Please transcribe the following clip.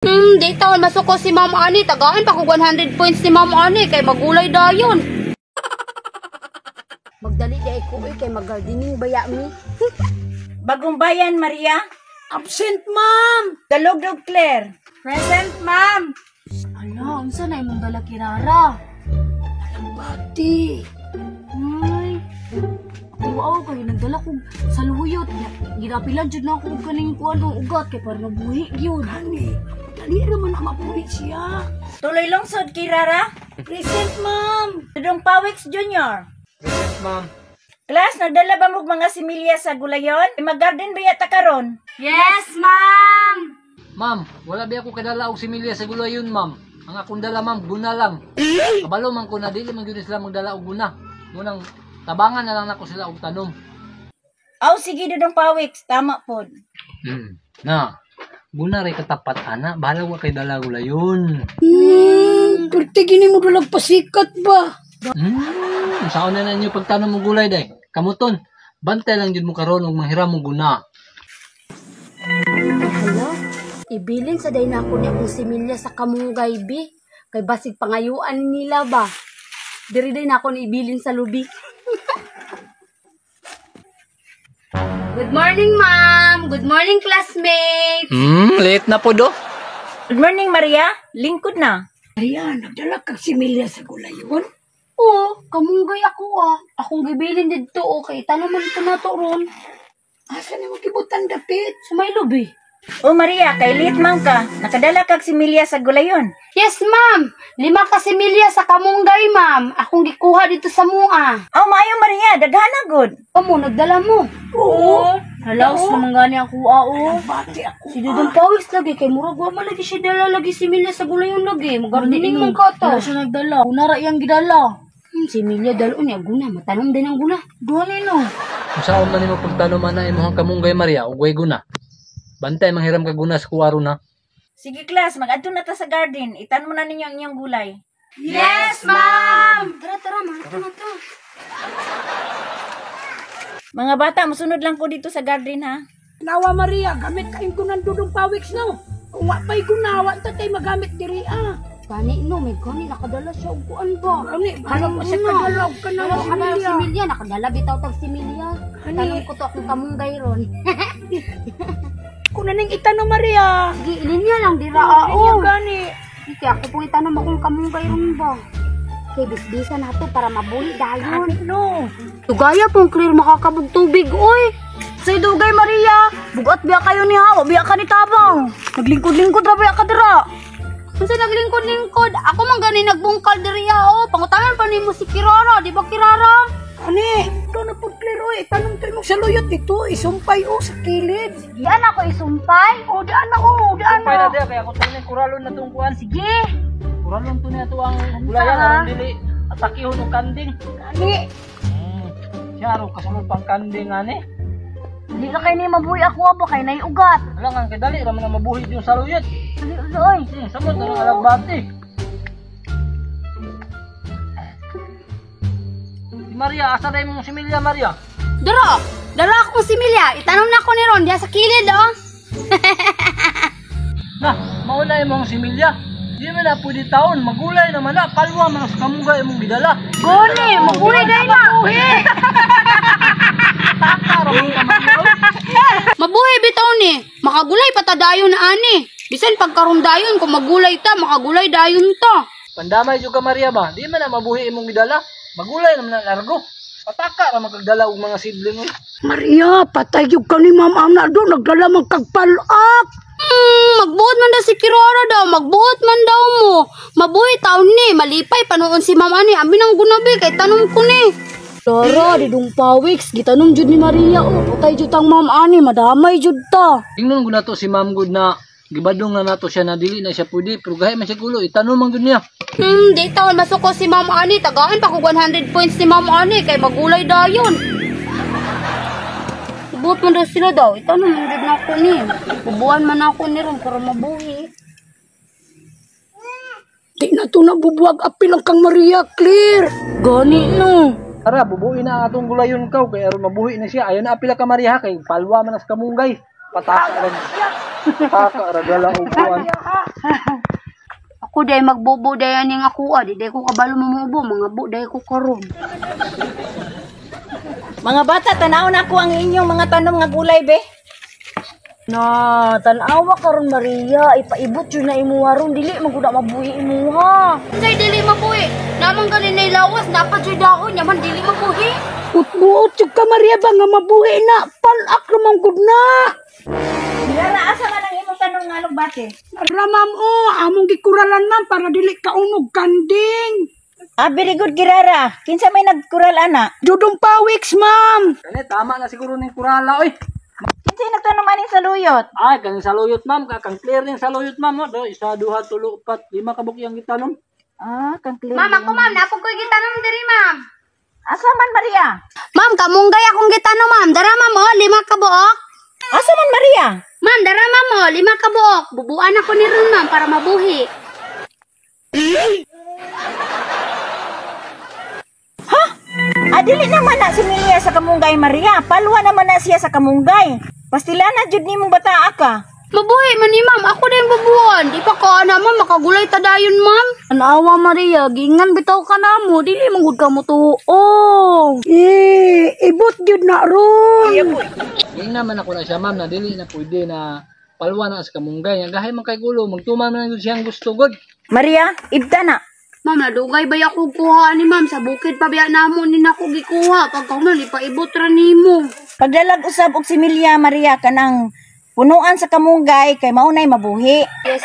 Di taon masuko si Ma'am Ani. Tagaan pa ko 100 points ni Ma'am Ani kay magulay dayon. Magdali di ay ko oy, kay mag-gardening baya mi. Bagong Bayan, Maria. Absent, ma'am. Dalugdog, Claire. Present, ma'am. Ala, unsa na imong dala, Kirara? Bati. Ay. Wow, kay nagdala kog saluyot. Girapilan jud na ako og kaning kuan og ugat kay para mabuhi gyud. Ani, dali raman na mabuhi siya. Tuloy Lungsod, Kirara. Present, ma'am. Dudong Pawix Jr. Present, ma'am. Class, nagdala ba mo mga similya sa gulayon? Mag-garden ba yata karon? Yes, ma'am. Ma'am, wala ba ako kadala og similya sa gulayon, ma'am? Ang akong dala, ma'am, guna lang. Kabalo man ko na dili man gyud sila magdala og guna. Munang tabangan na lang nako sila og tanom. Aw, sige, Dudong Pawix. Tama pod. Na. Guna ray katapat ana, bahala wa kay dala gulayon. Perti gini mo dalag pasikat ba? Saon na ninyo pagtanom og gulay day? Kamuton. Bantay lang jud mo karon og manghiram og guna. Hala, ibilin sa day na ako ni akong similya sa kamunggay bi. Kay basig pangayuan nila ba. Diri day na ako ni ibilin sa lubi. Good morning, ma'am. Good morning, classmates. Late na po do. Good morning, Maria. Lingkod na. Maria, nagdala kag similya sa gulayon? Oo, kamunggay ako ah. Akong gibilin didto, okay. Tanom man ito na to ron. Asa ni mo gibutan dapit? Sa may lubi. O Maria, kay late man ka. Nakadala kag similya sa gulayon. Yes, ma'am. 5 ka similya sa kamunggay, ma'am. Akong gikuha dito sa mua. Aw, maayo, Maria. Daghana gud. Amo, nagdala mo. Oo. Halaos naman gani ako, ah, oh. Bati ako. Si Dudong Pawis lagi, kay murag wa man lagi siya dala lagi similya sa gulayon lagi. Magardening man ka to. Wala siya nagdala. Unara iyang gidala. Similya dalon niya, guna. Matanom din ang guna. Gani no. Kung saan man nimo pagtanom ana imong kamunggay, Maria, og way guna. Bantay manghiram ka guna sa kuwaro na. Sige, class, mag-adto na ta sa garden. Itanom na ninyo ang inyong gulay. Yes, ma'am! Tara, tara, mga na to. Mga bata, musunod lang ko dito sa garden ha. Nawa Maria, gamit kayong gunan Dudong Pawix no. Kung wa pa'y gunawa, tatay magamit diri ah. Gani no, may gani, nakadala siya og kuan ba? Ani, bahala pa siya kadala og kanang Wala ka na similya. similya, nakadala bitaw tag similya. Ani. Tanong ko to akong kamunggay ron. Kuna ning itanom, Maria. Sige, ilinya lang dira ah, Linya oh. gani. Sige, ako po itanom akong kamunggay ron ba? Kay bisbisa na to para mabuhi dayon. Ani no. Tugaya pong clear makakabog tubig, oy. Say dugay, Maria. Bugat biya kayo ni hawa, biya ka ni tabang. Naglingkod-lingkod ra biya ka dira. Unsa naglingkod-lingkod? Ako man gani nagbungkal diri oh. Pangutanan pa nimo si Kirara, di ba Kirara? Ani, do na pud clear oy. Tanom tayo mong saluyot dito, isumpay o sa kilid. Diyan ako isumpay. O daan na o, daan Sumpay na na. diya kay ako tanin kuralon na tong kuan. Sige. Kuralon to niya to ang gulayan aron dili atakihon og kanding. Ani, Siya ro kasulod pang kanding ani. Di ka kay ni mabuhi ako ba kay nay ugat. Wala nga kay dali ra man ang mabuhi yung saluyot. Dali oy. Samot na lang alagbati. Si Maria, asa na imong similya, Maria? Dara, dara akong similya. Itanom na ako ni Ron diya sa kilid oh. Na, mauna imong similya. Di man na pwede taon, magulay naman na, palwa man sa kamunggay imong gidala. Gani, mabuhi dai na. Taka ra man ka man. Mabuhi bitaw ni. Makagulay patadayon ani. Bisan pagkaron dayon kung magulay ta, makagulay dayon ta. Pandamay jud ka, Maria ba? Di man na mabuhi imong gidala. Magulay naman na largo. Pataka ra man kagdala og mga seedling oy. Maria, patay yung ka ni Ma'am Ana do, nagdala man kag palak. Magbuot man daw si Kirara daw, magbuot man daw mo. Mabuhi taon ni, malipay panuon si Ma'am ani. Abi nang gunabi kay tanom ko ni. Dara, didong Pawix, gitanom jud ni Maria oh. Patay jud tang ma'am ani, madamay jud ta. Tingnan ko nato si Ma'am Good na gibadong na nato siya na dili na siya pwede pero gahi man siya gulo itanom man gud niya. Di taon masuko si Ma'am ani. Tagaan pa ko 100 points ni Ma'am ani kay magulay dayon. Buot man daw sila daw. Itanom man jud na ako ni. Bubuan man ako ni ron para mabuhi. Di na to nabubuwag apil ang kang Maria, clear. Gani no. Tara, bubuhi na ang atong gulayon kaw kay aron mabuhi na siya. Ayon na apila ka, Maria, kay palwa man as kamunggay. Pataka ra. Kaka ragala og kuan. Ako day magbubo day ani nga kuha, di day ko kabalo mamubo, mga bu day ko karon. Mga bata, tanaw na ako ang inyong mga tanom nga gulay be. Na, tan-awa karon Maria, ipaibot jud na imuha ron dili man gud na mabuhi imuha. Unsay dili mabuhi? Naman gani nay lawas, dapat jud dahon, yaman dili mabuhi. Buot-buot jud ka Maria ba nga mabuhi na. Palak ramang gud na. Kirara, asa man ang imong tanom nga alugbati? Ara ma'am oh, among gikuralan ma'am para dili kaunog kanding. Ah, very good, Kirara. Kinsa may nagkural ana? Dudong Pawiks ma'am. Kani tama na siguro ning kurala oy. Kinsa nagtanom aning saluyot? Ay, kaning saluyot ma'am, kang clear ning saluyot ma'am. Oh. Do, isa, duha, tulo, upat, lima ka buok iyang gitanom. Ah, kang clear. Ma'am, ako ma'am, napo ko'y gitanom diri ma'am. Asa man Maria? Ma'am, kamunggay akong gitanom ma'am. Dara ma'am oh, lima ka buok. Asa man Maria? Ma'am, dara ma'am oh, lima ka buok. Bubuan ako ni ron ma'am para mabuhi. Ha? Ah, dili naman na si Milia sa kamunggay Maria. Palwa naman na siya sa kamunggay. Pastilana jud nimong bataa ka. Mabuhi man ni ma'am, ako din bubuan. Di pa ka na ma'am, makagulay ta dayon ma'am. Tan-awa Maria, gingan bitaw ka namo, dili man gud ka motuo. Eh, ibot jud na ron. Yung naman ako na siya ma'am na dili na pwede na palwa na sa kamunggay. Ang gahay man kay gulo, magtuman man gyud siyang gusto god. Maria, ibda na. Ma'am, nadugay ba ako kuha ni ma'am? Sa bukid pa biya namo ni nako gikuha. Pagka human, ipaibot ra nimo. Pagdalag usab og si Milia Maria kanang punuan sa kamunggay kay maunay mabuhi. Yes.